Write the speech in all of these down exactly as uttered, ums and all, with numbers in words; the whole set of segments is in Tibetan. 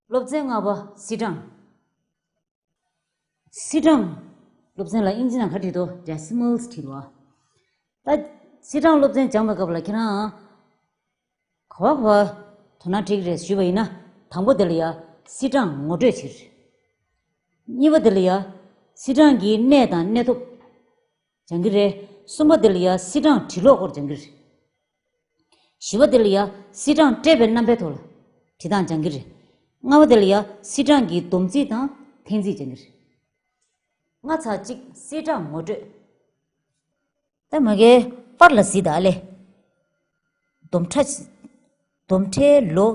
སློབ་ཚན་ལྔ་པ། སིལ་གྲངས། སིལ་གྲངས་སློབ་ཚན་ལ་དབྱིན་ཇི་ནང་ག་རེ་བྲིས་འདུག Decimals བྲིས་འདུག་ཨ། ད་སིལ་གྲངས་སློབ་ཚན་སྦྱངས་པའི་སྐབས་ལ་ཁྱེད་རང་ག་བ་ག་བ་དོ་སྣང་སྤྲད་ཀྱི་རེད་ཞུས་པ་ཡིན་ན། དང་པོ་དེ་ལ་ཡ་སིལ་གྲངས་ངོ་སྤྲོད་བྱེད་ཀྱི་རེད། གཉིས་པ་དེ་ལ་ཡ་སིལ་གྲངས་ཀྱི་གནས་དང་གནས་ཐོབ་སྦྱང་གི་རེད། གསུམ་པ་དེ་ལ་ཡ་སིལ་གྲངས་འབྲི་ཀློག་སྐོར་སྦྱང་གི་རེད། བཞི་པ་དེ་ལ་ཡ་སིལ་གྲངས་སྤྲད་པའི་རྣམ་པའི་ཐོག་ལ་འབྲི་སྟངས་སྦྱང་གི་རེད། ལྔ་པ་དེ་ལ་ཡ་སིལ་གྲངས་ཀྱི་སྡོམ་རྩིས་དང་འཐེན་རྩིས་སྦྱང་གི་རེད། ལྔ་ཚེག་གཅིག་སིལ་གྲངས་ངོ་སྤྲོད། ད་མ་གིའི་པར་ལ་གཟིགས་དང་ཨ་ལས། སྡོམ་ཁྲ། སྡོམ་ཁྲའི་ལོ་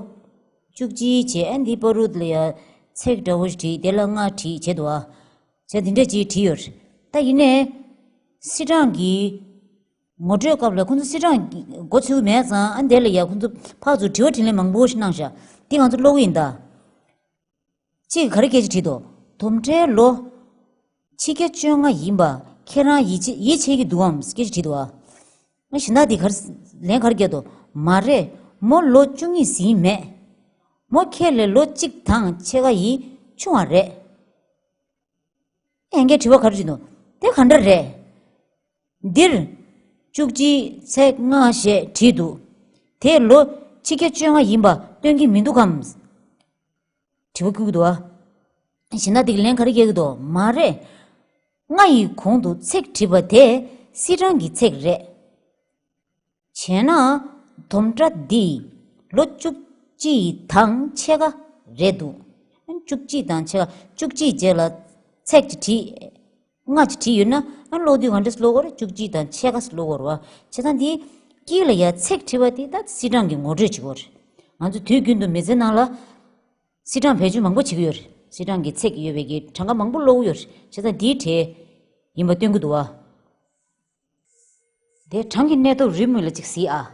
བཅུ་གཅིག་བྱས། ཨ་འདི་པར་རུ་ལ་ཡ་ཚེག་འདྲ་བོ་ཞིག་བྲིས། དེ་ལ་ལྔ་བྲིས་བྱས་འདུག་ཨ། བྱས་འདི་འདྲ་ཅིག་བྲིས་ཡོད་རེད། ད་ཡིན་ནའི་སིལ་གྲངས་ཀྱི་ངོ་སྤྲོད་སྐབས་ལ་ཁོང་ཚོ་སིལ་གྲངས་འགོ་ཚུགས་མེད་ཙང་། ཨ་འདི་ལ་ཡ་ཁོང་ཚོ་ཕར་ཚུར་དྲི་བ་དྲིས་ལན་མང་པོ་ཞིག་གནང་ཤག་དེ་ང་ཚོ་ཀློག་གི་ཡིན་ད། གཅིག་གིས་ག་རེ་སྐད་ཆ་དྲིས་འདུག་སྡོམ་ཁྲའི་ལོ་ཕྱི་རྒྱལ་བཅོ་ལྔ་ཡིན་པ་ཁྱེད་རང་ཡིད་ཆེས་ཡིད་ཆེས་ཀྱི་འདུག་གམ་སྐད་ཆ་དྲིས་འདུག་ཨ། ཨ་གཞན་དག་འདི་ག་རེ་ལན་ག་རེ་བརྒྱབ་འདུག་མ་རེད། མོ་ལོ་བཅུ་གཉིས་ཟིན་མེད། མོ་ཁྱེད་ལས་ལོ་གཅིག་དང་ཕྱེད་ཀ་ཡིས་ཆུང་བ་རེད། ཨེ་ངས་དྲི་བ་ག་རེ་དྲིས་འདུག་དེ་ག་འདྲ་རེད། འདིར་བཅུ་གཅིག་ཚེག་ལྔ་ཞེས་བྲིས་འདུག་དེས་ལོ་ཕྱི་རྒྱལ་བཅོ་ལྔ་ཡིན་པ་སྟོན་གྱི་མི་འདུག་གམ། དྲི་བ་བསྐུལ་གྱི་འདུག་ཨ། གཞན་དག་དེ་གིས་ལན་ག་རེ་རྒྱག་གི་འདུག་མ་རེད། ལྔ་ཡི་གོང་དུ་ཚེག་བྲིས་པ་དེ་སིལ་གྲངས་ཀྱི་ཚེག་རེད། བྱས་ན་སྡོམ་ཁྲ་འདི་ལོ་བཅུ་གཅིག་དང་ཕྱེད་ཀ་རེད་འདུག་བཅུ་གཅིག་དང་ཕྱེད་ཀ་བཅུ་གཅིག་རྗེས་ལ་ཚེག་ཅིག་བྲིས། ལྔ་ཅིག་བྲིས་ཡོད་ན། ཨ་ཀློག་དུས་ག་འདྲས་ཀློག་དགོས་རེད། བཅུ་གཅིག་དང་ཕྱེད་ཀ་ཀློག་དགོས་རེད་བ། བྱས་ཙང་འདི་དཀྱིལ་ལ་ཡ་ཚེག་བྲིས་པ་དེ་ད་སིལ་གྲངས་ཀྱི་ངོ་སྤྲོད་བྱེད་དགོས་རེད། ང་ཚོ་དུས་རྒྱུན་དུ་མི་ཚེ་ནང་ལ་སིལ་གྲངས་བེད་སྤྱོད་མང་པོ་བྱེད་ཀྱི་ཡོད་རེད། སིལ་གྲངས་ཀྱི་ཚེག་ཡོད་པའི་གི་གྲངས་ཀ་མང་པོ་ཀློག་གི་ཡོད་རེད། བྱས་ཙང་འདིའི་གྲས་ཡིན་པ་སྟོན་གྱི་འདུག་བ། དེ་གྲངས་ཀྱི་གནས་ཐོབ་རེའུ་མིག་ལ་ཅིག་གཟིགས་ཨ།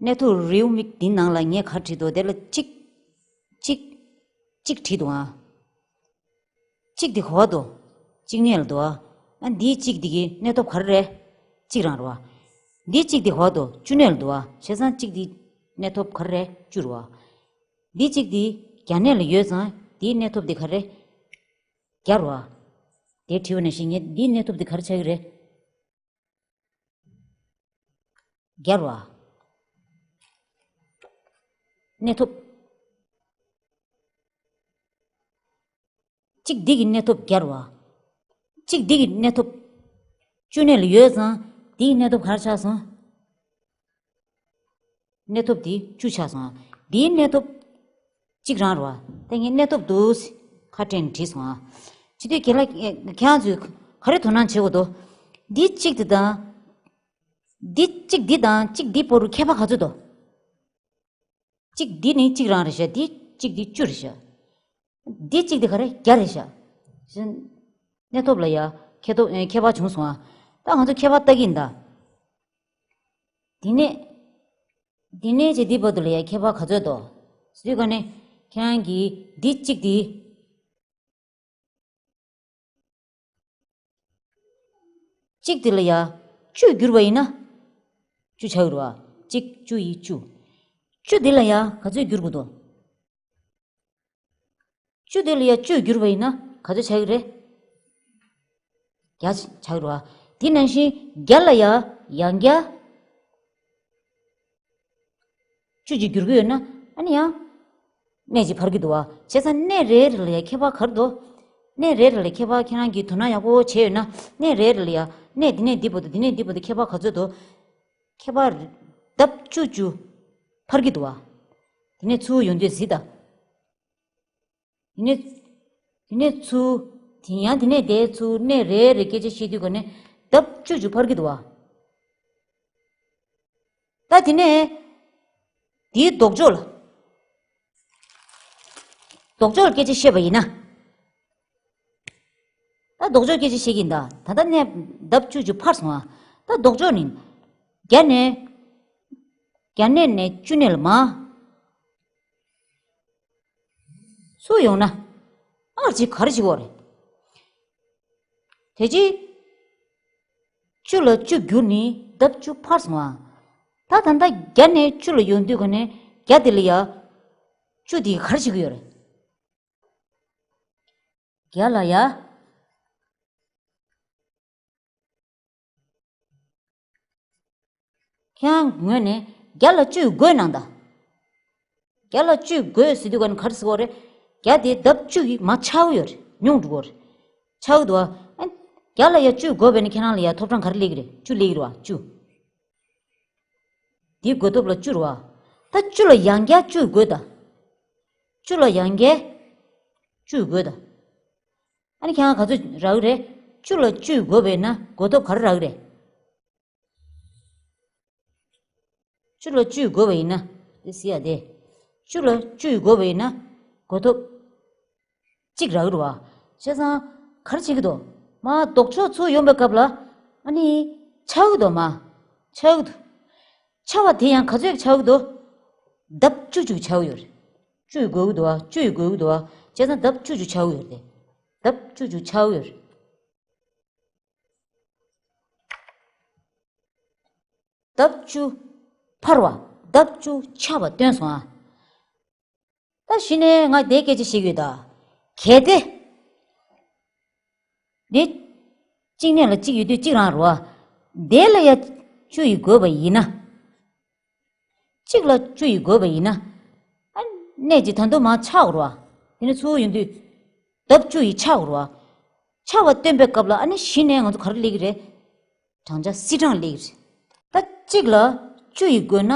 གནས་ཐོབ་རེའུ་མིག་འདི་ནང་ལ་ངས་ག་བྲིས་འདུག་དེ་ལ་གཅིག་གཅིག་གཅིག་བྲིས་འདུག་ཨ། གཅིག་འདི་ག་པར་འདུག་གཅིག་གནས་ལ་འདུག་ཨ། ཨ་འདིའི་གཅིག་འདི་གི་གནས་ཐོབ་ག་རེ་རེད། གཅིག་རང་རེད་བ། འདིའི་གཅིག་འདི་ག་པར་འདུག་བཅུ་གནས་ལ་འདུག་ཨ། བྱས་ཙང་གཅིག་འདི་གནས་ཐོབ་ག་རེ་རེད། བཅུ་རེད་བ། འདིའི་གཅིག་འདི་བརྒྱ་གནས་ལ་ཡོད་ཙང་འདིའི་གནས་ཐོབ་འདི་ག་རེ་རེད། བརྒྱ་རེད་བ། དེ་བྲིས་པ་ནང་བཞིན་ངས་འདིའི་གནས་ཐོབ་འདི་ག་རེ་ཆགས་ཀྱི་རེད། བརྒྱ་རེད་བ། གནས་ཐོབ། གཅིག་འདི་གི་གནས་ཐོབ་བརྒྱ་རེད་བ། གཅིག་འདི་གི་གནས་ཐོབ། བཅུ་གནས་ལ་ཡོད་ཙང་འདིའི་གནས་ཐོབ་ག་རེ་ཆགས་སོང་། གནས་ཐོབ་འདི་བཅུ་ཆགས་སོང་། འདིའི་གནས་ཐོབ་གཅིག་རང་རེད་བ། ད་ངས་གནས་ཐོབ་འདུག་ཁ་སྤྲད་ནས་བྲིས་སོང་ཨ། བྱེད་དུས་ཁྱེད་ལ་ཁྱེད་རང་ཚོས་ག་རེ་དོ་སྣང་བྱེད་དགོས་འདུག་འདི་གཅིག་འདི་དང་། འདི་གཅིག་འདི་དང་གཅིག་འདི་བར་དུ་ཁྱད་པར་ག་ཚོད་འདུག་གཅིག་འདི་ནི་གཅིག་རང་རེད་ཤག་འདི་གཅིག་འདི་བཅུ་རེད་ཤག་འདི་གཅིག་འདི་ག་རེ་བརྒྱ་རེད་ཤག་གནས་ཐོབ་ལ་ཡ་ཁྱད་ཐོབ་ཨེ་ཁྱད་པར་བྱུང་སོང་ཨ། ད་ང་ཚོ་ཁྱད་པར་ལྟ་གི་ཡིན་ད། འདི་ནས། འདི་ནས་ཅིག་འདི་བར་དུ་ལ་ཡ་ཁྱད་པར་ག་ཚོད་འདུག་ཟེར་དུས་ག་ནས་ཁྱེད་རང་གིས་འདི་གཅིག་འདི། གཅིག་འདི་ལ་ཡ་བཅུ་བསྒྱུར་བ་ཡིན་ན། བཅུ་ཆགས་ཀྱི་རེད་བ། གཅིག་བཅུ་ཡི་བཅུ། བཅུ་འདི་ལ་ཡ་ག་ཚོད་བསྒྱུར་དགོས་འདུག་བཅུ་འདི་ལ་ཡ་བཅུ་བསྒྱུར་བ་ཡིན་ན་ག་ཚོད་ཆགས་ཀྱི་རེད། བརྒྱ་ཆགས་ཀྱི་རེད་བ། དེ་ནང་བཞིན་བརྒྱ་ལ་ཡ་ཡང་བརྒྱ། བཅུ་གཅིག་བསྒྱུར་གྱི་ཡོད་ན་ཨ་ནི་ཡང་། གནས་གཅིག་འཕར་གྱི་འདུག་བ། བྱས་ཙང་གནས་རེ་རེ་ལ་ཡ་ཁྱད་པར་ག་རེ་འདུག་གནས་རེ་རེ་ལ་ཁྱད་པར་ཁྱེད་རང་གིས་དོ་སྣང་ཡག་པོ་བྱས་ཡོད་ན་གནས་རེ་རེ་ལ་ཡ་གནས་འདི་ནས་འདི་བར་དུ་འདི་ནས་འདི་བར་དུ་ཁྱད་པར་ག་ཚོད་འདུག་ཁྱད་པར་ལྡབ་བཅུ་བཅུ་འཕར་གྱི་འདུག་བ། དེ་ནས་ཚུར་ཡོང་དུས་གཟིགས་དང་། དེ་ནས། དེ་ནས་ཚུར། དེ་ཡང་དེ་ནས་དེ་ཚུར་གནས་རེ་རེ་སྐད་ཆ་བཤད་དུས་ག་ནས་ལྡབ་བཅུ་བཅུ་འཕར་གྱི་འདུག་བ། ད་དེ་ནས། དེའི་ལྡོག་ཕྱོགས་ལ། ལྡོག་ཕྱོགས་ལ་སྐད་ཆ་བཤད་པ་ཡིན་ན། ད་ལྡོག་ཕྱོགས་སྐད་ཆ་བཤད་ཀྱི་ཡིན་ད། ད་ལྟ་གནས་ལྡབ་བཅུ་བཅུ་འཕར་སོང་ཨ། ད་ལྡོག་ཕྱོགས་ནི། བརྒྱ་ནས། བརྒྱ་གནས་ནས་བཅུ་གནས་ལ་མར། སུ་ཡོང་ན། ཨར་ཅིག་ག་རེ་བྱེད་དགོས་རེད། དེ་རྗེས། བཅུ་ལ་བཅུ་བསྒྱུར་ནི་ལྡབ་བཅུ་འཕར་སོང་ཨ། ད་ད་ལྟ་བརྒྱ་ནས་བཅུ་ལ་ཡོང་དུས་ག་ནས་བརྒྱ་དེ་ལ་ཡ། བཅུ་དེ་ག་རེ་བྱེད་ཀྱི་ཡོད་རེད། བརྒྱ་ལ་ཡ། ཁྱེད་རང་ངོས་ནས་བརྒྱ་ལ་བཅུས་བགོས་གནང་དང་། བརྒྱ་ལ་བཅུས་བགོས་ཟེར་དུས་ག་ནས་ག་རེ་ཟེར་གོ་རེད། བརྒྱ་དེ་ལྡབ་བཅུ་ཡིས་མར་ཆག་གི་ཡོད་རེད། ཉུང་འགྲོ་གི་རེད། ཆག་གི་འདུག་བ། ཨ། བརྒྱ་ལ་ཡ་བཅུས་བགོས་པས་ན་ཁྱེད་རང་ལ་ཡ་ཐོབ་གྲངས་ག་རེ་སླེབས་ཀྱི་རེད། བཅུ་སླེབས་ཀྱི་རེད་བ། བཅུ། དེའི་བགོ་ཐོབ་ལ་བཅུ་རེད་བ། ད་བཅུ་ལ་ཡང་བསྐྱར་བཅུས་བགོས་དང་། བཅུ་ལ་ཡང་བསྐྱར་བཅུས་བགོས་དང་། ཨ་ནི་ཁྱེད་རང་ག་ཚོད་རག་གི་རེད། བཅུ་ལ་བཅུས་བགོས་པས་ན་བགོ་ཐོབ་ག་རེ་རག་གི་རེད། བཅུ་ལ་བཅུས་བགོས་པ་ཡིན་ན། དེ་ཟེར་ཡ་དེ། བཅུ་ལ་བཅུས་བགོས་པ་ཡིན་ན། བགོ་ཐོབ། གཅིག་རག་གི་རེད་བ། བྱས་ཙང་། ག་རེ་བྱེད་ཀྱི་འདུག་མར་ལྡོག་ཕྱོགས་ཚུར་ཡོང་པའི་སྐབས་ལ། ཨ་ནི། ཆག་གི་འདུག་མར། ཆག་གི་འདུག་ཆག་པ་དེ་ཡང་ག་ཚོད་ཆག་གི་འདུག་ལྡབ་བཅུ་བཅུ་ཆག་གི་ཡོད་རེད། བཅུ་ཡིས་བགོས་ཀྱི་འདུག་བ། བཅུ་ཡིས་བགོས་ཀྱི་འདུག་བ། བྱས་ཙང་ལྡབ་བཅུ་བཅུ་ཆག་གི་ཡོད་རེད། ལྡབ་བཅུ་བཅུ་ཆག་གི་ཡོད་རེད། ལྡབ་བཅུ་འཕར་བ། ལྡབ་བཅུ་ཆག་པ་སྟོན་སོང་ཨ། ད་གཞི་ནས་ང་དེ་སྐད་ཆ་བཤད་ཀྱི་ཡོད་ད། གལ་ཏེ། འདི། གཅིག་གནས་ལ་གཅིག་ཡོད་དུས་གཅིག་རང་རེད་བ། དེ་ལ་ཡ་བཅུ་ཡིས་བགོས་པ་ཡིན་ན། གཅིག་ལ་བཅུ་ཡིས་བགོས་པ་ཡིན་ན། ཨ། གནས་ཀྱི་ད་དུང་མར་ཆག་རེད་བ། དེ་ནས་ཚུར་ཡོང་དུས། ལྡབ་བཅུ་ཡིས་ཆག་རེད་བ། ཆག་པ་སྟོན་པའི་སྐབས་ལ་ཨ་ནི་གཞི་ནས་ང་ཚོ་ག་རེ་སླེབས་ཀྱི་རེད། གྲངས་ཆ་སིལ་གྲངས་སླེབས་ཀྱི་རེད། ད་གཅིག་ལ་བཅུ་ཡིས་བགོས་ན།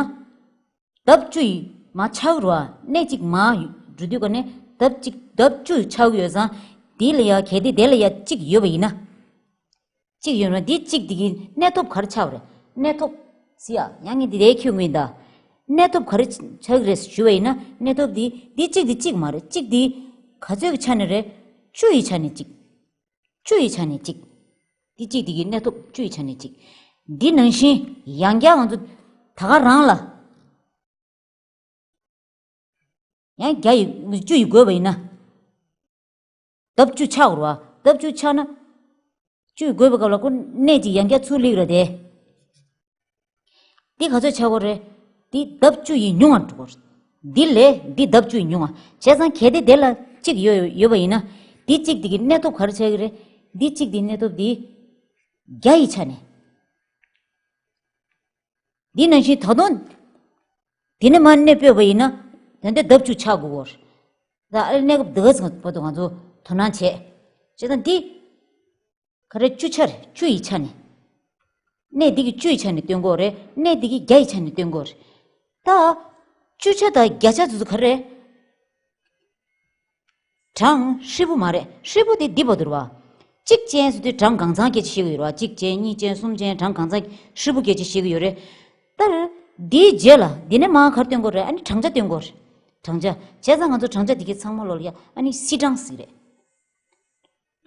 ལྡབ་བཅུ་ཡིས་མར་ཆག་རེད་བ། གནས་གཅིག་མར་འགྲོ་དུས་ག་ནས་ལྡབ་གཅིག་ལྡབ་བཅུ་ཆག་ཡོད་ཙང་། དེ་ལ་ཡ་གལ་ཏེ་དེ་ལ་ཡ་གཅིག་ཡོད་པ་ཡིན་ན། གཅིག་ཡོད་ན་འདི་གཅིག་འདི་གི་གནས་ཐོབ་ག་རེ་ཆགས་པ་རེད། གནས་ཐོབ། ཟེར་ཡ་ཡང་ངས་འདི་རེད་ཁྱོད་ངོས་ད། གནས་ཐོབ་ག་རེ་ཆགས་ཀྱི་རེད་ཞུ་བ་ཡིན་ན། གནས་ཐོབ་འདི་འདི་གཅིག་འདི་གཅིག་མ་རེད། གཅིག་འདི་ག་ཚོད་ཀྱི་ཆ་ནས་རེད། བཅུ་ཡི་ཆ་ནས་གཅིག་བཅུ་ཡི་ཆ་ནས་གཅིག་འདི་གཅིག་འདི་གི་གནས་ཐོབ་བཅུ་ཡི་ཆ་ནས་གཅིག་འདི་ནང་བཞིན་ཡང་བསྐྱར་ང་ཚོ་ད་ག་རང་ལ། ཡང་བརྒྱ་ཡི་བཅུ་ཡིས་བགོས་པ་ཡིན་ན། ལྡབ་བཅུ་ཆགས་རེད་བ། ལྡབ་བཅུ་ཆགས་ན། བཅུ་ཡིས་བགོས་པའི་སྐབས་ལ་ཁོ་གནས་གཅིག་ཡང་བསྐྱར་ཚུར་སླེབས་རེད་དེ། འདི་ག་ཚོད་ཆགས་ཀྱི་རེད། འདི་ལྡབ་བཅུ་ཡིས་ཉུང་བར་འགྲོ་གི་རེད། འདི་ལས་འདི་ལྡབ་བཅུ་ཡིས་ཉུང་བ། བྱས་ཙང་གལ་ཏེ་དེ་ལ་གཅིག་ཡོད་ཡོད་པ་ཡིན་ན། འདི་གཅིག་འདི་གི་གནས་ཐོབ་ག་རེ་ཆགས་ཀྱི་རེད། འདི་གཅིག་འདི་གནས་ཐོབ་འདི་བརྒྱ་ཡི་ཆ་ནས། འདི་ནང་བཞིན་ད་དུང་། དེ་ནས་མར་གནས་སྤོས་པ་ཡིན་ན། ད་ལྟ་ལྡབ་བཅུ་ཆགས་དགོས་གོ། ད་ཨ་ལས་གནས་སྐབས་འདི་ག་ཚོད་བར་དུ་ང་ཚོ་དོ་སྣང་བྱས། བྱས་ཙང་འདི། ག་རེ་བཅུ་ཆ་རེད། བཅུ་ཡི་ཆ་ནས། གནས་འདི་གི་བཅུ་ཡི་ཆ་ནས་སྟོན་དགོས་རེད། གནས་འདི་གི་བརྒྱ་ཡི་ཆ་ནས་སྟོན་དགོས་རེད། ད། བཅུ་ཆ་དང་བརྒྱ་ཆ་དེ་ཚོ་ག་རེ་རེད། གྲངས་ཧྲིལ་པོ་མ་རེད། ཧྲིལ་པོ་དེ་འདི་བར་དུ་རེད་བ། གཅིག་ཅན་ཟེར་དུས་གྲངས་གང་ཚང་སྐད་ཆ་བཤད་ཀྱི་ཡོད་རེད་བ། གཅིག་ཅན་གཉིས་ཅན་གསུམ་ཅན་གྲངས་གང་ཚང་ཧྲིལ་པོ་སྐད་ཆ་བཤད་ཀྱི་ཡོད་རེད། ལྟར། འདིའི་རྗེས་ལ་འདི་ནས་མར་ག་རེ་སྟོན་དགོས་རེད། ཨ་ནི་གྲངས་ཆ་སྟོན་དགོས་རེད། གྲངས་ཆ། བྱས་ཙང་ང་ཚོ་གྲངས་ཆ་འདི་གའི་ཚང་མ་ལོག་ལ་ཡ་ཨ་ནི་སིལ་གྲངས་ཟེར་གྱི་རེད།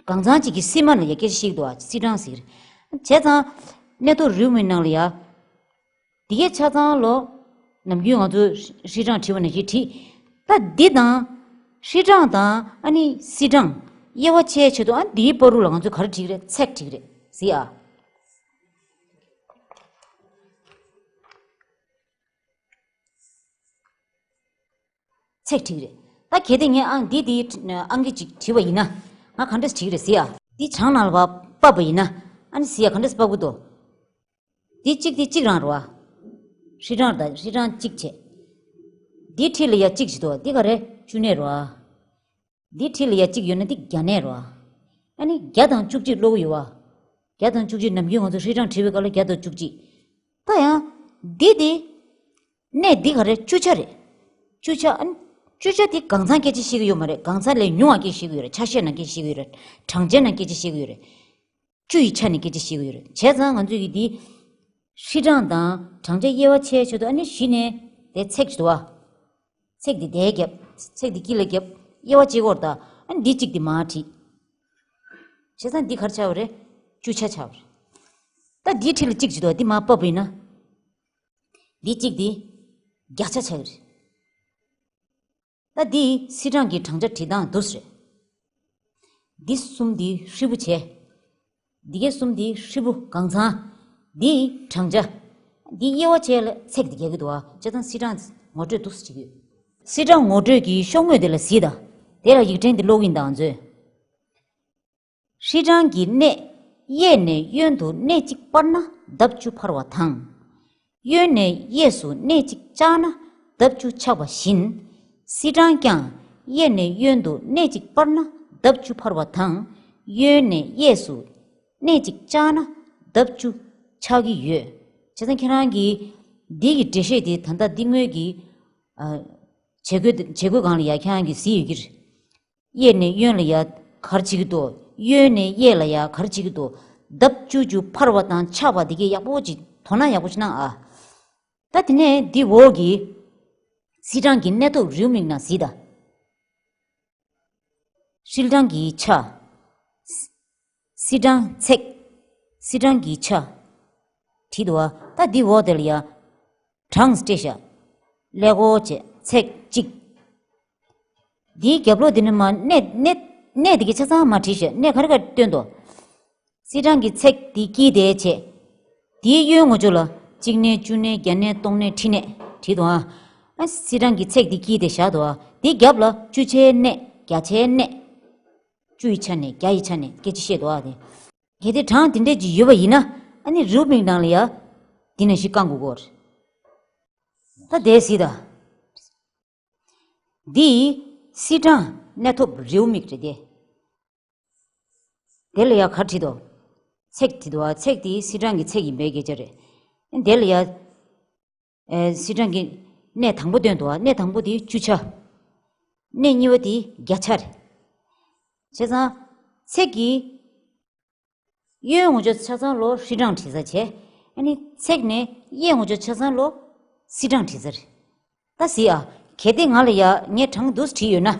གང་ཚང་གཅིག་གི་སིལ་མ་ལ་ཡ་སྐད་ཆ་བཤད་ཀྱི་འདུག་བ། སིལ་གྲངས་ཟེར་གྱི་རེད། བྱས་ཙང་། གནས་ཐོབ་རེའུ་མིག་ནང་ལ་ཡ། འདི་གའི་ཆ་ཚང་ལོ། ནམ་རྒྱུན་ང་ཚོས་ཧྲིལ་གྲངས་བྲིས་པ་ནང་བཞིན་བྲིས། ད་འདི་དང་། ཧྲིལ་གྲངས་དང་ཨ་ནི་སིལ་གྲངས། དབྱེ་བ་ཕྱེ་ཆེད་དུ་ཨ་འདིའི་བར་དུ་ལ་ང་ཚོས་ག་རེ་བྲིས་ཀྱི་རེད། ཚེག་བྲིས་ཀྱི་རེད་ཟེར་ཡ། ཚེག་བྲིས་རེད། ད་གལ་ཏེ་ངས་ཨང་འདི་འདི་ཨང་ཀི་ཅིག་བྲིས་པ་ཡིན་ན། ང་ག་འདྲས་བྲིས་རེད་ཟེར་ཡ། འདི་གྲངས་ནང་ལ་བབ་པ་ཡིན་ན། ཨ་ནི་ཟེར་ཡ་ག་འདྲས་བབ་གི་འདུག་འདི་གཅིག་འདི་གཅིག་རང་རེད་བ། ཧྲིལ་གྲངས་དང་ཧྲིལ་གྲངས་གཅིག་བྱས། འདི་འཁྲིས་ལ་ཡ་གཅིག་བྱེད་དོ། འདི་ག་རེ་བཅུ་གནས་རེད་བ། འདི་འཁྲིས་ལ་ཡ་གཅིག་ཡོད་ན་འདི་བརྒྱ་གནས་རེད་བ། ཨ་ནི་བརྒྱ་དང་བཅུ་གཅིག་ཀློག་གི་ཡོད་བ། བརྒྱ་དང་བཅུ་གཅིག་ནམ་རྒྱུན་ང་ཚོ་ཧྲིལ་གྲངས་བྲིས་པའི་སྐབས་ལ་བརྒྱ་དང་བཅུ་གཅིག་ད་ཡང་། འདི་དེ། གནས་འདི་ག་རེ་བཅུ་ཆ་རེད། བཅུ་ཆ་ཨ་ནི། བཅུ་ཆ་དེ་གང་ཚང་སྐད་ཆ་བཤད་ཀྱི་ཡོད་མ་རེད། གང་ཚང་ལས་ཉུང་བ་སྐད་ཆ་བཤད་ཀྱི་ཡོད་རེད། ཆ་ཤས་ནང་སྐད་ཆ་བཤད་ཀྱི་ཡོད་རེད། གྲངས་ཅན་ནང་སྐད་ཆ་བཤད་ཀྱི་ཡོད་རེད། བཅུ་ཡི་ཆ་ནས་སྐད་ཆ་བཤད་ཀྱི་ཡོད་རེད། བྱས་ཙང་ང་ཚོས་ཀྱི་འདི། ཧྲིལ་གྲངས་དང་གྲངས་ཆ་དབྱེ་བ་ཕྱེ་ཆེད་དུ་ཨ་ནི་གཞི་ནས་དེ་ཚེག་ཅིག་འདུག་བ། ཚེག་འདི་དེ་རྒྱབ། ཚེག་འདི་དཀྱིལ་ལ་རྒྱབ། དབྱེ་བ་ཕྱེ་དགོས་རེད་ད། ཨ་ནི་འདི་གཅིག་འདི་མར་བྲིས། བྱས་ཙང་འདི་ག་རེ་ཆགས་པ་རེད། བཅུ་ཆ་ཆགས་པ་རེད། ད་འདིའི་འཁྲིས་ལ་གཅིག་བྱེད་དོ། འདི་མར་ཕབ་པ་ཡིན་ན། འདི་གཅིག་འདི་བརྒྱ་ཆ་ཆགས་ཀྱི་རེད། ད་འདི་སིལ་གྲངས་ཀྱི་གྲངས་ཆ་བྲིས་སྟངས་འདུག་སེ་རེད། འདི་གསུམ་འདི་ཧྲིལ་པོ་བྱས། འདི་གའི་གསུམ་འདི་ཧྲིལ་པོ་གང་ཚང་། འདི་གྲངས་ཆ། འདི་དབྱེ་བ་ཕྱེ་ལ་ཚེག་འདི་རྒྱག་གི་འདུག་བ། བྱས་ཙང་སིལ་གྲངས་ངོ་སྤྲོད་འདུག་སེ་བྱེད་ཀྱི་ཡོད། སིལ་གྲངས་ངོ་སྤྲོད་ཀྱི་ཤོག་ངོས་དེ་ལ་གཟིགས་དང་། དེ་ལ་ཡིག་ཕྲེང་དེ་ཀློག་གིན་དང་མཛོད། སིལ་གྲངས་ཀྱི་གནས། གཡས་ནས་གཡོན་དུ་གནས་གཅིག་སྤར་ན་ལྡབ་བཅུ་འཕར་བ་དང་། གཡོན་ནས་གཡས་སུ་གནས་གཅིག་བཅག་ན་ལྡབ་བཅུ་ཆག་པ་བཞིན། སིལ་གྲངས་ཀྱང་གཡས་ནས་གཡོན་དུ་གནས་གཅིག་སྤར་ན་ལྡབ་བཅུ་འཕར་བ་དང་། གཡོན་ནས་གཡས་སུ་གནས་གཅིག་བཅག་ན་ལྡབ་བཅུ་ཆག་གི་ཡོད། བྱས་ཙང་ཁྱེད་རང་གིས་འདི་གི་འགྲེལ་བཤད་དེ་ད་ལྟ་འདི་སྔོན་གྱི་ཨ་བྱེད་སྒོའི་བྱེད་སྒོའི་སྒང་ལ་ཡ་ཁྱེད་རང་གིས་གཟིགས་ཡོད་ཀྱི་རེད། གཡས་ནས་གཡོན་ལ་ཡ་ག་རེ་བྱེད་ཀྱི་འདུག་གཡོན་ནས་གཡས་ལ་ཡ་ག་རེ་བྱེད་ཀྱི་འདུག་ལྡབ་བཅུ་བཅུ་འཕར་བ་དང་ཆག་པ་དེ་གས་ཡག་པོ་ཅིག་དོ་སྣང་ཡག་པོ་ཅིག་གནང་ཨ། ད་དེ་ནས་འདི་འོག་གི་སིལ་གྲངས་ཀྱི་གནས་ཐོབ་རེའུ་མིག་ནང་གཟིགས་དང་། སིལ་གྲངས་ཀྱི་ཆ། སིལ་གྲངས་ཚེག་སིལ་གྲངས་ཀྱི་ཆ། བྲིས་འདུག་བ། ད་འདི་འོག་དེ་ལ་ཡ། གྲངས་སྤྲད་བཞག་ཀླད་ཀོར་བྱས་ཚེག་གཅིག་འདིའི་རྒྱབ་ལོགས་འདི་ནས་མར་གནས་གནས་གནས་འདི་གའི་ཆ་ཚང་མར་བྲིས་བཞག་གནས་ག་རེ་ག་རེ་སྟོན་ཏོ། སིལ་གྲངས་ཀྱི་ཚེག་འདི་དཀྱིལ་དེ་བྱས། དེའི་གཡོན་ངོས་ཕྱོགས་ལ་གཅིག་གནས་བཅུ་གནས་བརྒྱ་གནས་སྟོང་གནས་ཁྲི་གནས་བྲིས་འདུག་ཨ། ཨ་སིལ་གྲངས་ཀྱི་ཚེག་འདི་དཀྱིལ་དེ་བཞག་འདུག་ཨ། དེའི་རྒྱབ་ལ་བཅུ་ཆའི་གནས་བརྒྱ་ཆའི་གནས། བཅུ་ཡི་ཆ་ནས་བརྒྱ་ཡི་ཆ་ནས་སྐད་ཆ་བཤད་འདུག་ཨ་དེ། གལ་ཏེ་གྲངས་དེ་འདྲས་ཅིག་ཡོད་པ་ཡིན་ན་ཨ་ནི་རེའུ་མིག་ནང་ལ་ཡ། འདི་ནང་བཞིན་བཀང་དགོས་ཀྱི་ཡོད་རེད། ད་དེ་གཟིགས་དང་། འདི་སིལ་གྲངས་གནས་ཐོབ་རེའུ་མིག་རེད་དེ། དེ་ལ་ཡ་ག་རེ་བྲིས་འདུག་ཚེག་བྲིས་འདུག་བ། ཚེག་དེ་སིལ་གྲངས་ཀྱི་ཚེག་ཡིན་པའི་སྐད་ཆ་རེད། དེ་ལ་ཡ། ཨེ་སིལ་གྲངས་ཀྱི་གནས་དང་པོ་སྟོན་འདུག་བ། གནས་དང་པོ་དེ་བཅུ་ཆ། གནས་གཉིས་པ་དེ་བརྒྱ་ཆ་རེད། བྱས་ཙང་ཚེག་གི་གཡོན་ངོས་ཕྱོགས་ཆ་ཚང་ལོ་ཧྲིལ་གྲངས་བྲིས་ཚར་བྱས། ཨ་ནི་ཚེག་ནས་གཡས་ངོས་ཕྱོགས་ཆ་ཚང་ལོ་སིལ་གྲངས་བྲིས་ཚར་རེད། ད་གཟིགས་ཨ། གལ་ཏེ་ང་ལ་ཡ་ངས་གྲངས་འདུག་སེ་བྲིས་ཡོད་ན།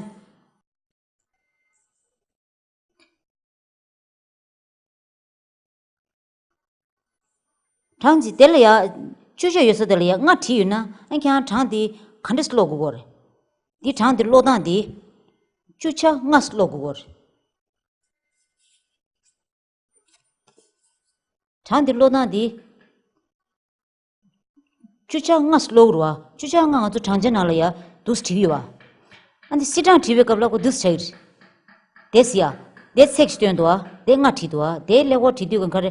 གྲངས་ཀྱི་དེ་ལ་ཡ། བཅུ་ཆ་ཡོད་ས་དེ་ལ་ཡ་ལྔ་བྲིས་ཡོད་ན་ཨ་ཁྱེད་རང་གྲངས་དེ་ག་འདྲས་ཀློག་དགོས་ཀྱི་ཡོད་རེད། འདི་གྲངས་དེ་ཀློག་སྟངས་དེ། བཅུ་ཆ་ལྔ་ཀློག་དགོས་ཀྱི་ཡོད་རེད། གྲངས་འདི་ཀློག་སྟངས་འདི། བཅུ་ཆ་ལྔ་ཀློག་རུ་བ། བཅུ་ཆ་ལྔ་ང་ཚོ་གྲངས་ཆ་ནང་ལ་ཡ་འདུག་སེ་བྲིས་ཡོད་བ། ཨ་འདི་སིལ་གྲངས་བྲིས་པའི་སྐབས་ལ་ཁོ་འདུག་སེ་བྱ་གི་རེད། དེ་སི་ཡ། དེ་ཚེག་ཞིག་སྟོན་འདུག་བ། དེ་ལྔ་བྲིས་འདུག་བ། དེ་ཀླད་ཀོར་བྲིས་དུས་གང་ག་རེ།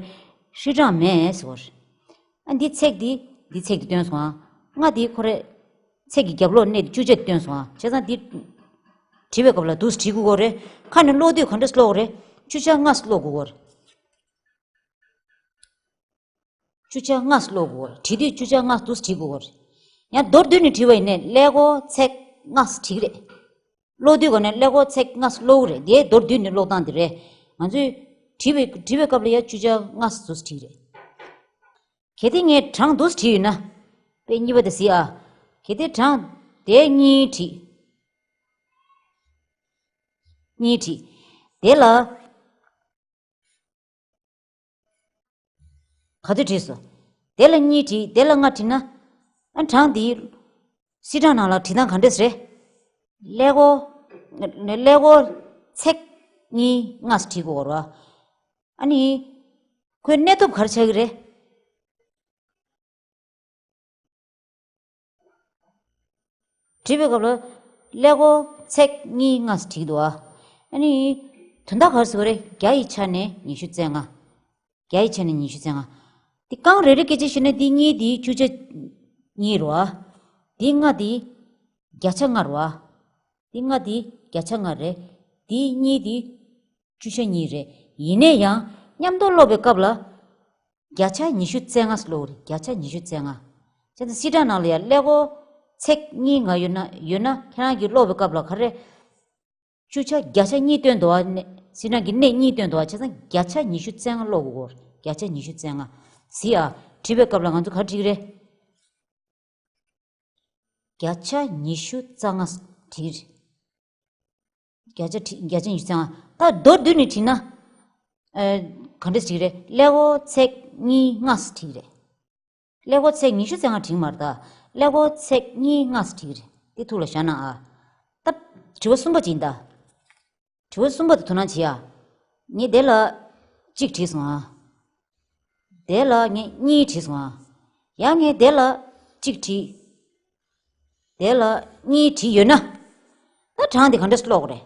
ཧྲིལ་གྲངས་མེད་ཟེར་བ་རེད། ཨ་འདི་ཚེག་འདི། འདི་ཚེག་འདི་སྟོན་སོང་ཨ། ལྔ་འདི་ཁོ་རེ། ཚེག་གི་རྒྱབ་ལོགས་གནས་འདི་བཅུ་ཆ་འདི་སྟོན་སོང་ཨ། བྱས་ཙང་འདི། བྲིས་པའི་སྐབས་ལ་འདུག་སེ་བྲིས་དགོས་ཀྱི་ཡོད་རེད། ཁ་ནས་ཀློག་དུས་ག་འདྲས་ཀློག་དགོས་རེད། བཅུ་ཆ་ལྔ་ཀློག་དགོས་ཀྱི་ཡོད་རེད། བཅུ་ཆ་ལྔ་ཀློག་དགོས་ཀྱི་ཡོད་རེད། བྲིས་དུས་བཅུ་ཆ་ལྔ་འདུག་སེ་བྲིས་དགོས་ཀྱི་ཡོད་རེད། ཡང་མདོར་བསྡུས་ནས་བྲིས་པ་ཡིན་ནའི་ཀླད་ཀོར་ཚེག་ལྔ་བྲིས་ཀྱི་རེད། ཀློག་དུས་ག་ནས་ཀླད་ཀོར་ཚེག་ལྔ་ཀློག་གི་རེད། དེ་མདོར་བསྡུས་ནས་ཀློག་སྟངས་དེ་རེད། ང་ཚོས་བྲིས་པའི་བྲིས་པའི་སྐབས་ལ་ཡ་བཅུ་ཆ་ལྔ་འདུག་སེ་བྲིས་ཀྱི་རེད། གལ་ཏེ་ངས་གྲངས་འདུག་སེ་བྲིས་ཡོད་ན། དཔེ་གཉིས་པ་དེ་གཟིགས་ཨ། གལ་ཏེ་གྲངས་དེ་གཉིས་བྲིས། གཉིས་བྲིས། དེ་ལ། ག་དུས་བྲིས་སོ། དེ་ལ་གཉིས་བྲིས་དེ་ལ་ལྔ་བྲིས་ན། ཨ་གྲངས་འདི། སིལ་གྲངས་ནང་ལ་བྲིས་སྟངས་ག་འདྲས་རེད། ཀླད་ཀོར། ཀླད་ཀོར་ཚེག་གཉིས་ལྔ་བྲིས་དགོས་རེད་བ། ཨ་ནི། ཁོའི་གནས་ཐོབ་ག་རེ་ཆགས་ཀྱི་རེད། བྲིས་པའི་སྐབས་ལ། ཀླད་ཀོར་ཚེག་གཉིས་ལྔ་བྲིས་འདུག་ཨ། ཨ་ནི། དོན་དག་ག་རེ་ཟེར་བ་རེད། བརྒྱ་ཡི་ཆ་ནས་ཉི་ཤུ་རྩ་ལྔ། བརྒྱ་ཡི་ཆ་ནས་ཉི་ཤུ་རྩ་ལྔ། འདི་རྐང་རེ་རེ་སྐད་ཆ་བཤད་ན་འདི་གཉིས་འདི་བཅུ་ཆ་གཉིས་རེད་བ། འདི་ལྔ་འདི་བརྒྱ་ཆ་ལྔ་རེད་བ། འདི་ལྔ་འདི་བརྒྱ་ཆ་ལྔ་རེད། འདི་གཉིས་འདི་བཅུ་ཆ་གཉིས་རེད། ཡིན་ན་ཡང་མཉམ་དུ་ཀློག་པའི་སྐབས་ལ། བརྒྱ་ཆ་ཉི་ཤུ་རྩ་ལྔ་ཀློག་རེད། བརྒྱ་ཆ་ཉི་ཤུ་རྩ་ལྔ། བྱས་ཙང་སིལ་གྲངས་ནང་ལ་ཡ་ཀླད་ཀོར་ཚེག་གཉིས་ལྔ་ཡོད་ན་ཡོད་ན་ཁྱེད་རང་གིས་ཀློག་པའི་སྐབས་ལ་ག་རེ། བཅུ་ཆ་བརྒྱ་ཆ་གཉིས་སྟོན་འདུག་བ། སིལ་གྲངས་ཀྱི་གནས་གཉིས་སྟོན་འདུག་བ། བྱས་ཙང་བརྒྱ་ཆ་ཉི་ཤུ་རྩ་ལྔ་ཀློག་དགོས་ཀྱི་ཡོད་རེད། བརྒྱ་ཆ་ཉི་ཤུ་རྩ་ལྔ། གཟིགས་ཨ། བྲིས་པའི་སྐབས་ལ་ང་ཚོ་ག་རེ་བྲིས་ཀྱི་རེད། བརྒྱ་ཆ་ཉི་ཤུ་རྩ་ལྔ་བྲིས་ཀྱི་རེད། བརྒྱ་ཆ་བྲིས་བརྒྱ་ཆ་ཉི་ཤུ་རྩ་ལྔ། ད་མདོར་བསྡུས་ནས་བྲིས་ན། ཨ། ག་འདྲས་བྲིས་ཀྱི་རེད། ཀླད་ཀོར་ཚེག་གཉིས་ལྔ་བྲིས་ཀྱི་རེད། ཀླད་ཀོར་ཚེག་ཉི་ཤུ་རྩ་ལྔ་བྲིས་མ་རེད་ད། ཀླད་ཀོར་ཚེག་གཉིས་ལྔ་བྲིས་རེད། དེ་ཐུགས་ལ་བཞག་ན་ཨ། ད་དྲི་བ་གསུམ་པ་ཅིག་ཡིན་ད། དྲི་བ་གསུམ་པ་དེ་དོ་སྣང་བྱེད་ཨ། ངས་དེ་ལ་གཅིག་བྲིས་སོང་ཨ། དེ་ལ་ངས་གཉིས་བྲིས་སོང་ཨ། ཡང་ངས་དེ་ལ་གཅིག་བྲིས། དེ་ལ་གཉིས་བྲིས་ཡོད་ན། ད་གྲངས་དེ་ག་འདྲས་ཀློག་དགོས་རེད།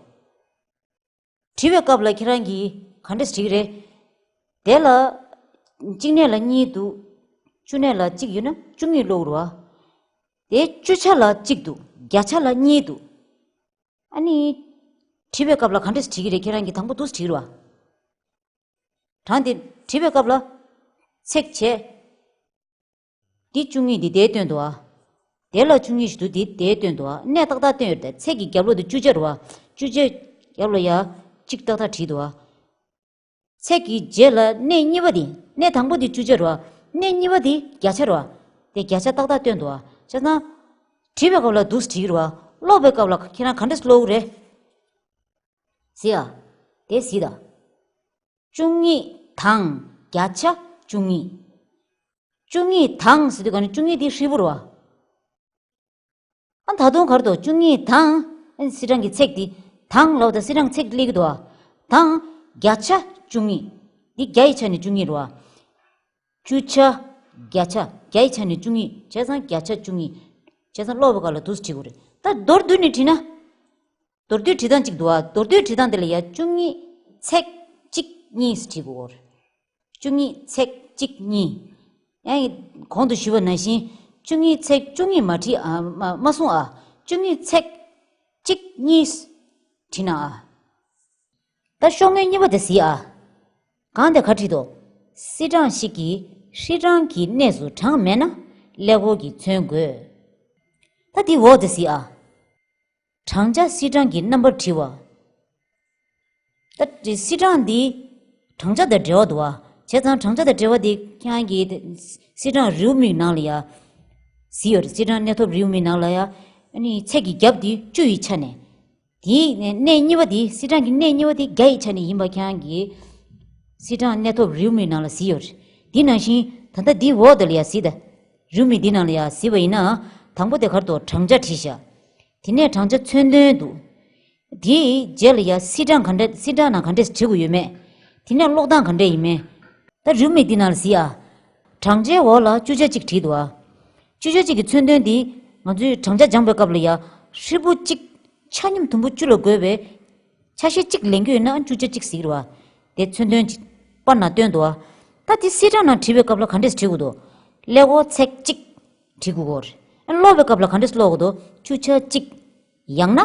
བྲིས་པའི་སྐབས་ལ་ཁྱེད་རང་གིས་ག་འདྲས་བྲིས་ཀྱི་རེད། དེ་ལ་གཅིག་གནས་ལ་གཉིས་འདུག་བཅུ་གནས་ལ་གཅིག་ཡོད་ན་བཅུ་གཉིས་ཀློག་རེད་བ། དེ་བཅུ་ཆ་ལ་གཅིག་འདུག་བརྒྱ་ཆ་ལ་གཉིས་འདུག་ཨ་ནི། བྲིས་པའི་སྐབས་ལ་ག་འདྲས་བྲིས་ཀྱི་རེད། ཁྱེད་རང་གིས་དང་པོ་འདུག་སེ་བྲིས་རེད་བ། གྲངས་དེ་བྲིས་པའི་སྐབས་ལ། ཚེག་བྱས། འདི་བཅུ་གཉིས་འདི་དེའི་སྟོན་འདུག་ཨ། དེ་ལ་བཅུ་གཉིས་ཞིག་འདུག་འདི་དེའི་སྟོན་འདུག་ཨ། གནས་ཏག་ཏག་སྟོན་ཡོད་རེད། ཚེག་གི་རྒྱབ་ལོགས་དེ་བཅུ་ཆ་རེད་བ། བཅུ་ཆའི་རྒྱབ་ལ་ཡ་གཅིག་ཏག་ཏག་བྲིས་འདུག་ཨ། ཚེག་གི་རྗེས་ལ་གནས་གཉིས་པ་དེ། གནས་དང་པོ་དེ་བཅུ་ཆ་རེད་བ། གནས་གཉིས་པ་དེ་བརྒྱ་ཆ་རེད་བ། དེ་བརྒྱ་ཆ་ཏག་ཏག་སྟོན་འདུག་ཨ། བྱས་ཙང་། བྲིས་པའི་སྐབས་ལ་འདུག་སེ་བྲིས་ཀྱི་རེད་བ། ཀློག་པའི་སྐབས་ལ་ཁྱེད་རང་ག་འདྲས་ཀློག་གི་རེད། གཟིགས་ཨ། དེ་གཟིགས་དང་། བཅུ་གཉིས་དང་བརྒྱ་ཆ་བཅུ་གཉིས། བཅུ་གཉིས་དང་ཟེར་དུས་ག་ནས་བཅུ་གཉིས་དེ་ཧྲིལ་པོ་རེད་བ། ཨ་ད་དུང་ག་རེ་འདུག་བཅུ་གཉིས་དང་། ཨ་སིལ་གྲངས་ཀྱི་ཚེག་དེ། དང་ལབ་ད་སིལ་གྲངས་ཚེག་སླེབས་ཀྱི་འདུག་བ། དང་། བརྒྱ་ཆ་བཅུ་གཉིས། འདི་བརྒྱ་ཡི་ཆ་ནས་བཅུ་གཉིས་རེད་བ། བཅུ་ཆ། བརྒྱ་ཆ། བརྒྱ་ཡི་ཆ་ནས་བཅུ་གཉིས། བྱས་ཙང་བརྒྱ་ཆ་བཅུ་གཉིས། བྱས་ཙང་ཀློག་པའི་སྐབས་ལ་འདུག་སེ་བྲིས་དགོས་རེད། ད་མདོར་བསྡུས་ནས་བྲིས་ན། མདོར་བསྡུས་བྲིས་སྟངས་གཅིག་འདུག་ཨ། མདོར་བསྡུས་བྲིས་སྟངས་དེ་ལ་ཡ་བཅུ་གཉིས་ཚེག་གཅིག་གཉིས་བྲིས་དགོས། བཅུ་གཉིས་ཚེག་གཅིག་གཉིས། ཡང་གོང་དུ་ཞུས་པ་ནང་བཞིན་བཅུ་གཉིས་ཚེག་བཅུ་གཉིས་མ་བྲིས་ཨ་མ་མ་གསུང་ཨ། བཅུ་གཉིས་ཚེག་གཅིག་གཉིས་བྲིས་ན་ཨ། ད་ཤོག་ངོས་གཉིས་པ་དེ་གཟིགས་ཨ། གང་དེ་ག་བྲིས་འདུག་སིལ་གྲངས་ཤིག་གི་ཧྲིལ་གྲངས་ཀྱི་གནས་སུ་གྲངས་མེད་ན་ཀླད་ཀོར་གྱིས་མཚོན་དགོས། ད་དེའི་འོག་དེ་གཟིགས་ཨ། བགྲང་བྱ་སིལ་གྲངས་ཀྱི་རྣམ་པར་བྲི་བ། ད་སིལ་གྲངས་འདི་བགྲང་བྱ་དང་འབྲེལ་བ་འདུག་བ། བྱས་ཙང་བགྲང་བྱ་དང་འབྲེལ་བ་འདི་ཁྱེད་རང་གིས་སིལ་གྲངས་རེའུ་མིག་ནང་ལ་ཡ་གཟིགས་ཡོད་རེད། སིལ་གྲངས་གནས་ཐོབ་རེའུ་མིག་ནང་ལ་ཡ། ཨ་ནི་ཚེག་གི་རྒྱབ་འདི་བཅུ་ཡི་ཆ་ནས། དེའི་གནས་གཉིས་པ་དེ་སིལ་གྲངས་ཀྱི་གནས་གཉིས་པ་དེ་བརྒྱ་ཡི་ཆ་ནས་ཡིན་པ་ཁྱེད་རང་གིས་སིལ་གྲངས་གནས་ཐོབ་རེའུ་མིག་ནང་ལ་གཟིགས་ཡོད་རེད། དེ་ནང་བཞིན་ད་ལྟ་འདིའི་འོག་དེ་ལ་ཡ་གཟིགས་དང་། རེའུ་མིག་འདི་ནང་ལ་ཡ་གཟིགས་པ་ཡིན་ན། དང་པོ་དེ་ག་རེ་འདུག་བགྲང་བྱ་བྲིས་ཤག་དེ་ནས་བགྲང་བྱ་མཚོན་དོན་འདུག་དེའི་རྗེས་ལ་ཡ་སིལ་གྲངས་ག་འདྲ་སིལ་གྲངས་ནང་ག་འདྲས་བྲི་དགོས་ཡོད་མེད། དེ་ནས་ཀློག་སྟངས་ག་འདྲས་ཡིན་མེད། ད་རེའུ་མིག་འདི་ནང་ལ་གཟིགས་ཨ། བགྲང་བྱའི་འོག་ལ་བཅུ་ཆ་གཅིག་བྲིས་འདུག་ཨ། བཅུ་ཆ་གཅིག་གི་མཚོན་དོན་འདི་ང་ཚོས་བགྲང་བྱ་སྦྱངས་པའི་སྐབས་ལ་ཡ། ཧྲིལ་པོ་གཅིག་ཆ་སྙོམས་དུམ་བུ་བཅུ་ལ་བགོས་པའི་ཆ་ཤས་གཅིག་ལེན་རྒྱུ་ཡོད་ན་བཅུ་ཆ་གཅིག་ཟེར་གྱི་རེད་བ། དེ་མཚོན་དོན་གཅིག་པར་ནང་སྟོན་འདུག་བ། ད་དེ་སིལ་གྲངས་ནང་བྲིས་པའི་སྐབས་ལ་ག་འདྲས་བྲིས་དགོས་འདུག་ཀླད་ཀོར་ཚེག་གཅིག་བྲིས་དགོས་གོ་རེད། ཨ་ཀློག་པའི་སྐབས་ལ་ག་འདྲས་ཀློག་དགོས་འདུག་བཅུ་ཆ་གཅིག་ཡང་ན་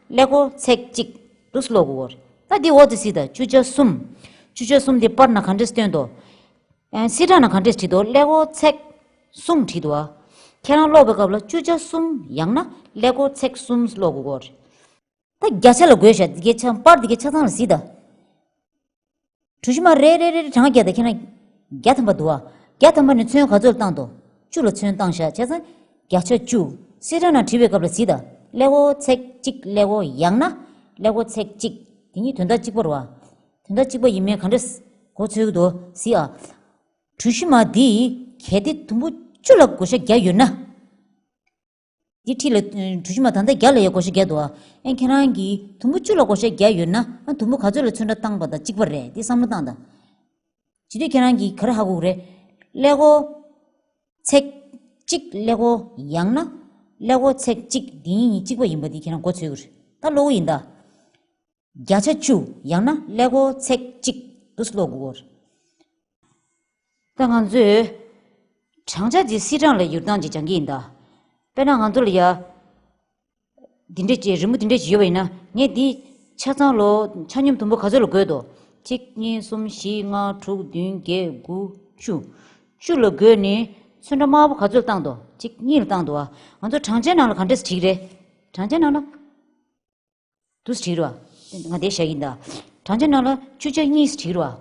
ཀླད་ཀོར་ཚེག་གཅིག་འདུག་ཀློག་དགོས་གོ་རེད། ད་དེ་འོག་དེ་སིལ་ད་བཅུ་ཆ་གསུམ། བཅུ་ཆ་གསུམ་དེ་པར་ནང་ག་འདྲས་སྟོན་འདུག་ཨ་སིལ་གྲངས་ནང་ག་འདྲས་བྲིས་འདུག་ཀླད་ཀོར་ཚེག་གསུམ་བྲིས་འདུག་བ། ཁྱེད་རང་ཀློག་པའི་སྐབས་ལ་བཅུ་ཆ་གསུམ་ཡང་ན་ཀླད་ཀོར་ཚེག་གསུམ་ཀློག་དགོས་གོ་རེད། ད་བརྒྱ་ཆ་ལ་བགོས་ཤག་འདི་གའི་ཆ་པར་འདི་གའི་ཆ་ཚང་ལ་གཟིགས་དང་། གྲུ་བཞི་མ་རེ་རེ་རེ་རེ་གྲངས་བརྒྱབ་དང་ཁྱེད་རང་བརྒྱ་ཐམ་པ་འདུག་བ། བརྒྱ་ཐམ་པ་ནས་ཚོན་ག་ཚོད་བཏང་འདུག་བཅུ་ལ་ཚོན་བཏང་ཤག་བྱས་ཙང་བརྒྱ་ཆ་བཅུ། སིལ་གྲངས་ནང་བྲིས་པའི་སྐབས་ལ་གཟིགས་དང་། ཀླད་ཀོར་ཚེག་གཅིག་ཀླད་ཀོར་ཡང་ན་ཀླད་ཀོར་ཚེག་གཅིག་དེ་གཉིས་དོན་དག་གཅིག་པ་རེད་བ། དོན་དག་གཅིག་པ་ཡིན་མིན་ག་འདྲ་གོ་ཚོད་འདུག་གཟིགས་ཨ། གྲུ་བཞི་མ་འདི་གལ་ཏེ་དུམ་བུ་བཅུ་ལ་བགོ་བཤའ་བརྒྱབ་ཡོད་ན། འདི་འཁྲིས་ལ་གྲུ་བཞི་མ་ད་ལྟ་བརྒྱ་ལ་ཡ་བགོ་བཤའ་བརྒྱབ་འདུག་བ། ཨེ་ཁྱེད་རང་གིས་དུམ་བུ་བཅུ་ལ་བགོ་བཤའ་བརྒྱབ་ཡོད་ན་ཨ་དུམ་བུ་ག་ཚོད་ལ་ཚོན་ཁྲ་བཏང་པ་དང་གཅིག་པ་རེད། འདི་བསམ་བློ་བཏང་དང་། བྱེད་དུས་ཁྱེད་རང་གིས་ག་རེ་ཧ་གོ་གི་རེད། ཀླད་ཀོར་ཚེག་གཅིག་ཀླད་ཀོར་ཡང་ན་ཀླད་ཀོར་ཚེག་གཅིག་འདི་གཉིས་གཉིས་གཅིག་པ་ཡིན་པ་འདི་ཁྱེད་རང་གོ་ཚོད་ཀྱི་རེད། ད་ཀློག་གི་ཡིན་ད། བརྒྱ་ཆ་བཅུ་ཡང་ན་ཀླད་ཀོར་ཚེག་གཅིག་འདུག་ཀློག་དགོས། ད་ང་ཚོས་བགྲང་བྱ་དེ་སིལ་གྲངས་ལ་བསྒྱུར་སྟངས་ཅིག་སྦྱང་གི་ཡིན་ད། དཔེར་ན་ང་ཚོ་ལ་ཡ། འདི་འདྲས་ཀྱི་རི་མོ་འདི་འདྲས་ཀྱི་ཡོད་པ་ཡིན་ན་ངས་འདི་ཆ་ཚང་ལོ་ཆ་སྙོམས་དུམ་བུ་ག་ཚོད་ལ་བགོས་འདུག་གཅིག་གཉིས་གསུམ་བཞི་ལྔ་དྲུག་བདུན་བརྒྱད་དགུ་བཅུ། བཅུ་ལ་བགོས་ནས་ཚོན་ཁྲ་དམར་པོ་ག་ཚོད་བཏང་འདུག་གཅིག་གཉིས་ལ་བཏང་འདུག་ཨ། ང་ཚོ་བགྲང་བྱའི་ནང་ལ་ག་འདྲས་བྲིས་རེད། བགྲང་བྱའི་ནང་ལ། འདུག་བྲིས་རོགས། ང་དེ་བཞག་ཡིན་ད། བགྲང་བྱའི་ནང་ལ་བཅུ་ཆ་གཉིས་བྲིས་རོགས།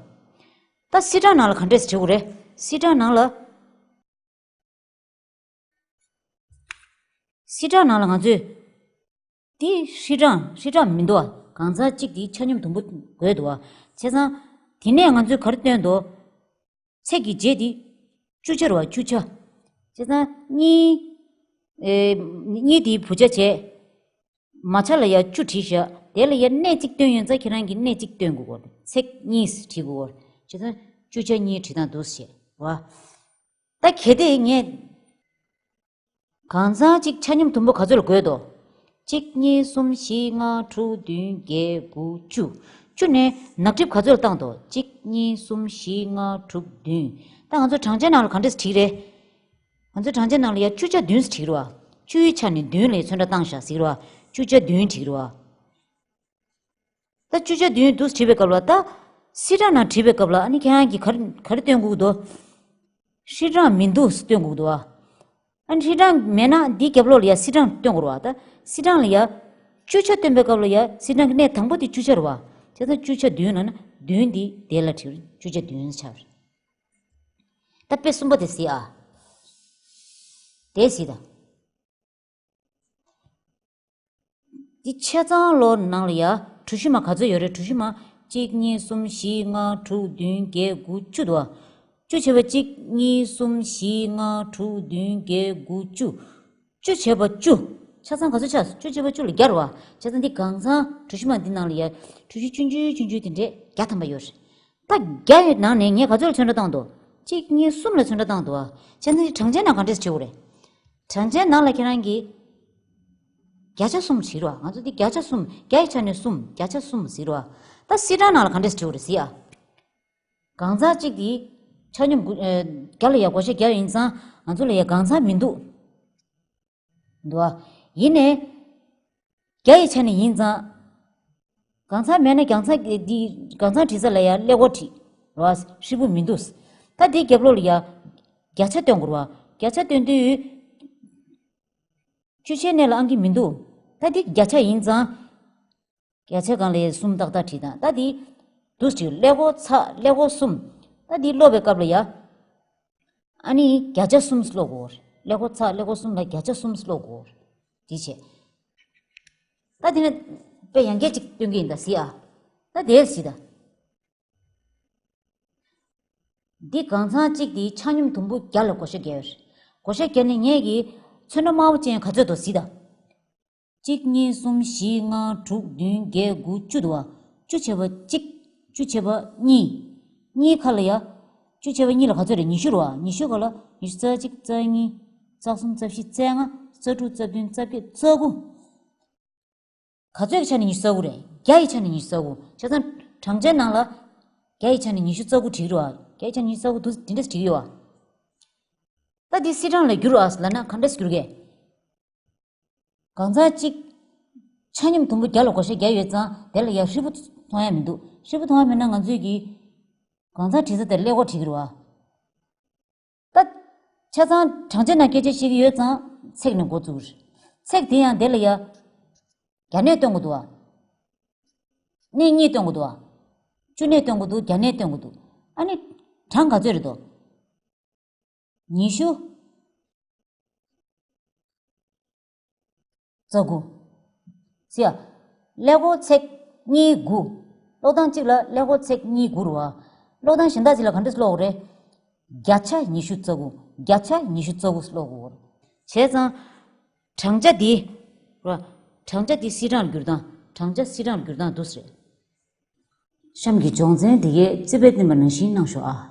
ད་སིལ་གྲངས་ནང་ལ་ག་འདྲས་བྲིས་དགོས་རེད། སིལ་གྲངས་ནང་ལ། སིལ་གྲངས་ནང་ལ་ང་ཚོས། དེ་ཧྲིལ་གྲངས་ཧྲིལ་གྲངས་མི་འདུག་བ། གང་ཟག་གཅིག་དེ་ཆ་སྙོམས་དུམ་བུ་བགོས་འདུག་བ། བྱས་ཙང་། དེ་ནས་ང་ཚོས་ག་རེ་སྟོན་འདུག་ཚེག་གི་རྗེས་དེ། བཅུ་ཆ་རེད་བ་བཅུ་ཆ། བྱས་ཙང་གཉིས། ཨེ། གཉིས་དེའི་བུ་ཆ་བྱས། མ་ཆ་ལ་ཡ་བཅུ་བྲིས་བཞག་དེ་ལ་ཡ་གནས་གཅིག་སྟོན་ཡོད་ཙང་ཁྱེད་རང་གིས་གནས་གཅིག་སྟོན་དགོས་གོ། ཚེག་གཉིས་བྲིས་དགོས་གོ། བྱས་ཙང་བཅུ་ཆ་གཉིས་བྲིས་སྟངས་འདུག་ཟེར་བ། ད་གལ་ཏེ་ངས་ གང་ཚང་གཅིག་ཆ་སྙོམས་དུམ་བུ་ག་ཚོད་ལ་བགོས་དོ། གཅིག་གཉིས་གསུམ་བཞི་ལྔ་དྲུག་བདུན་བརྒྱད་དགུ་བཅུ། བཅུ་ནས་ནག་གྲིབ་ག་ཚོད་ལ་བཏང་དོ། གཅིག་གཉིས་གསུམ་བཞི་ལྔ་དྲུག་བདུན། ད་ང་ཚོ་གྲངས་ཆའི་ནང་ལ་ག་འདྲས་བྲིས་རེད། ང་ཚོ་གྲངས་ཆའི་ནང་ལ་ཡ་བཅུ་ཆ་བདུན་བྲིས་རེད་བ། བཅུའི་ཆ་ནས་བདུན་ལ་ཡ་ཚོན་ཁྲ་བཏང་ཤག་ཟེར་རེད་བ། བཅུ་ཆ་བདུན་བྲིས་རེད་བ། ད་བཅུ་ཆ་བདུན་འདུག་བྲིས་པའི་སྐབས་ལ། ད་སིལ་གྲངས་ནང་བྲིས་པའི་སྐབས་ལ་ཨ་ནི་ཁྱེད་རང་གིས་ག་རེ་ག་རེ་སྟོན་དགོས་འདུག་སིལ་གྲངས་མི་འདུག་སྟོན་དགོས་འདུག་བ། ཨ་ནི་སིལ་གྲངས་མེད་ན་འདིའི་རྒྱབ་ལོགས་ལ་ཡ་སིལ་གྲངས་སྟོན་དགོས་རེད་བ། ད་སིལ་གྲངས་ལ་ཡ་བཅུ་ཆ་སྟོན་པའི་སྐབས་ལ་ཡ་སིལ་གྲངས་ཀྱི་གནས་དང་པོ་དེ་བཅུ་ཆ་རེད་བ། བྱས་ཙང་བཅུ་ཆ་བདུན་ལབ་ན་བདུན་འདི་དེ་ལ་བྲིས་རེད། བཅུ་ཆ་བདུན་ཆགས་རེད། ད་དཔེ་གསུམ་པ་དེ་གཟིགས་ཨ། དེ་གཟིགས་དང་། འདི་ཆ་ཚང་ལོ་ནང་ལ་ཡ་གྲུ་བཞི་མ་ག་ཚོད་ཡོད་རེད། གྲུ་བཞི་མ་གཅིག་གཉིས་གསུམ་བཞི་ལྔ་དྲུག་བདུན་བརྒྱད་དགུ་བཅུ་འདུག་བ། བཅུ་བྱས་པ་གཅིག་གཉིས་གསུམ་བཞི་ལྔ་དྲུག་བདུན་བརྒྱད་དགུ་བཅུ། བཅུ་བྱས་པ་བཅུ། ཆ་ཚང་ག་ཚོད་ཆགས། བཅུ་བྱས་པ་བཅུ་ལ་བརྒྱ་རེད་བ། བྱས་ཙང་འདི་གང་ཚང་གྲུ་བཞི་མ་འདི་ནང་ལ་ཡ་གྲུ་བཞི་ཆུང་ཆུང་ཆུང་ཆུང་དེ་འདྲས་བརྒྱ་ཐམ་པ་ཡོད་རེད། ད་བརྒྱ་ཡོད་ནང་ནས་ངས་ག་ཚོད་ལ་ཚོན་ཁྲ་བཏང་འདུག་གཅིག་གཉིས་གསུམ་ལ་ཚོན་ཁྲ་བཏང་འདུག་བ། བྱས་ཙང་འདི་གྲངས་ཆའི་ནང་ག་འདྲས་བྲིས་དགོས་རེད། གྲངས་ཆའི་ནང་ལ་ཁྱེད་རང་གིས་བརྒྱ་ཆ་གསུམ་བྲིས་རོགས། ང་ཚོ་འདི་བརྒྱ་ཆ་གསུམ། བརྒྱ་ཡི་ཆ་ནས་གསུམ། བརྒྱ་ཆ་གསུམ་ཟེར་རོགས། ད་སིལ་གྲངས་ནང་ལ་ག་འདྲས་བྲིས་དགོས་རེད་ཟེར་ཡ། གང་ཚང་གཅིག་འདི་ཆ་སྙོམས་དགུ་ཨེ་བརྒྱ་ལ་ཡ་བགོ་བཤའ་བརྒྱ་ཡིན་ཙང་ང་ཚོ་ལ་ཡ་གང་ཚང་མི་འདུག་འདུག་བ། ཡིན་ནའི་བརྒྱ་ཡི་ཆ་ནས་ཡིན་ཙང་། གང་ཚང་མེད་ན་གང་ཚང་འདི་གང་ཚང་བྲིས་ས་ལ་ཡ་ཀླད་ཀོར་བྲིས་རོགས། ཧྲིལ་པོ་མི་འདུག་ད་འདི་རྒྱབ་ལོགས་ལ་ཡ་བརྒྱ་ཆ་སྟོན་དགོས་རེད་བ། བརྒྱ་ཆ་སྟོན་དུས་བཅུ་ཆའི་གནས་ལ་ཨང་ཀི་མི་འདུག་ད་འདི་བརྒྱ་ཆ་ཡིན་ཙང་། བརྒྱ་ཆ་སྒང་ལ་ཡ་གསུམ་ཏག་ཏག་བྲིས་དང་། ད་འདི་འདུག་བྲིས། ཀླད་ཀོར་ཚེག་ཀླད་ཀོར་གསུམ། ད་འདི་ཀློག་པའི་སྐབས་ལ་ཡ། ཨ་ནི་བརྒྱ་ཆ་གསུམ་ཀློག་དགོས། ཀླད་ཀོར་ཚེག་ཀླད་ཀོར་གསུམ་ལ་བརྒྱ་ཆ་གསུམ་ཀློག་དགོས། འདི་བྱས། ད་འདི་ནས་དཔེ་ཡང་བསྐྱར་ཅིག་སྟོན་གྱི་ཡིན་ད་གཟིགས་ཨ། ད་དེར་གཟིགས་ད། འདི་གང་ཚང་གཅིག་འདི་ཆ་སྙོམས་དུམ་བུ་བརྒྱ་ལ་བགོ་བཤའ་བརྒྱབ་ཡོད་རེད། བགོ་བཤའ་བརྒྱབ་ནས་ངས་ཀྱི་ཚོན་ཁྲ་དམར་པོ་ཅན་ག་ཚོད་འདུག་གཟིགས་ད། གཅིག་གཉིས་གསུམ་བཞི་ལྔ་དྲུག་བདུན་བརྒྱད་དགུ་བཅུ་འདུག་བ། བཅུ་བྱས་པ་གཅིག་བཅུ་བྱས་པ་གཉིས། གཉིས་ཁ་ལ་ཡ། བཅུ་བྱས་པ་གཉིས་ལ་ག་ཚོད་རེད། ཉི་ཤུ་རེད་བ། ཉི་ཤུ་ཁ་ལ་ཉི་ཤུ་རྩ་གཅིག་རྩ་གཉིས། རྩ་གསུམ་རྩ་བཞི་རྩ་ལྔ་རྩ་དྲུག་རྩ་བདུན་རྩ་བརྒྱད་རྩ་དགུ། ག་ཚོད་ཀྱི་ཆ་ནས་ཉི་ཤུ་རྩ་དགུ་རེད། བརྒྱ་ཡི་ཆ་ནས་ཉི་ཤུ་རྩ་དགུ། བྱས་ཙང་གྲངས་ཆའི་ནང་ལ་བརྒྱ་ཡི་ཆ་ནས་ཉི་ཤུ་རྩ་དགུ་བྲིས་རེད་བ། བརྒྱ་ཡི་ཆ་ནས་ཉི་ཤུ་རྩ་དགུ་འདུག་འདི་འདྲས་བྲིས་ཡོད་བ། ད་འདི་སིལ་གྲངས་ལ་བསྒྱུར་བ་ལབ་ན་ག་འདྲས་བསྒྱུར་གས། གང་ཚང་གཅིག་ཆ་སྙོམས་དུམ་བུ་བརྒྱ་ལ་བགོ་བཤའ་བརྒྱབ་ཡོད་ཙང་དེ་ལ་ཡ་ཧྲིལ་པོ་མཐོང་ཡ་མི་འདུག་ཧྲིལ་པོ་མཐོང་ཡ་མེད་ན་ང་ཚོས་ཀྱི་གང་ཚང་བྲིས་ས་དེར་ཀླད་ཀོར་བྲིས་ཀྱི་རེད་བ། ད་ཆ་ཚང་གྲངས་ཆའི་ནང་སྐད་ཆ་བཤད་ཀྱི་ཡོད་ཙང་ཚེག་ནས་འགོ་བཙུགས་རེད། ཚེག་དེ་ཡང་དེ་ལ་ཡ་བརྒྱ་ནས་སྟོན་དགོས་འདུག་བ། གནས་གཉིས་སྟོན་དགོས་འདུག་བ། བཅུ་ནས་སྟོན་དགོས་འདུག་བརྒྱ་ནས་སྟོན་དགོས་འདུག་ཨ་ནི་གྲངས་ག་ཚོད་རེད་དོ། ཉི་ཤུ་རྩ་དགུ། ཟེར་ཡ། ཀླད་ཀོར་ཚེག་གཉིས་དགུ། ཀློག་སྟངས་གཅིག་ལ་ཀླད་ཀོར་ཚེག་གཉིས་དགུ་རེད་བ། ཀློག་སྟངས་གཞན་དག་ཅིག་ལ་ག་འདྲས་ཀློག་དགོས་རེད། བརྒྱ་ཆ་ཉི་ཤུ་རྩ་དགུ། བརྒྱ་ཆ་ཉི་ཤུ་རྩ་དགུ་ཀློག་དགོས་རེད། བྱས་ཙང་། གྲངས་ཆ་འདི། རེད་བ། གྲངས་ཆ་འདི་སིལ་གྲངས་ལ་བསྒྱུར་སྟངས། གྲངས་ཆ་སིལ་གྲངས་ལ་བསྒྱུར་སྟངས་འདུག་སེ་རེད། གཤམ་གྱི་སྦྱོང་ཚན་འདི་གའི་རྩིས་དཔེ་བསྟན་པ་ནང་བཞིན་གནང་ཤོག་ཨ།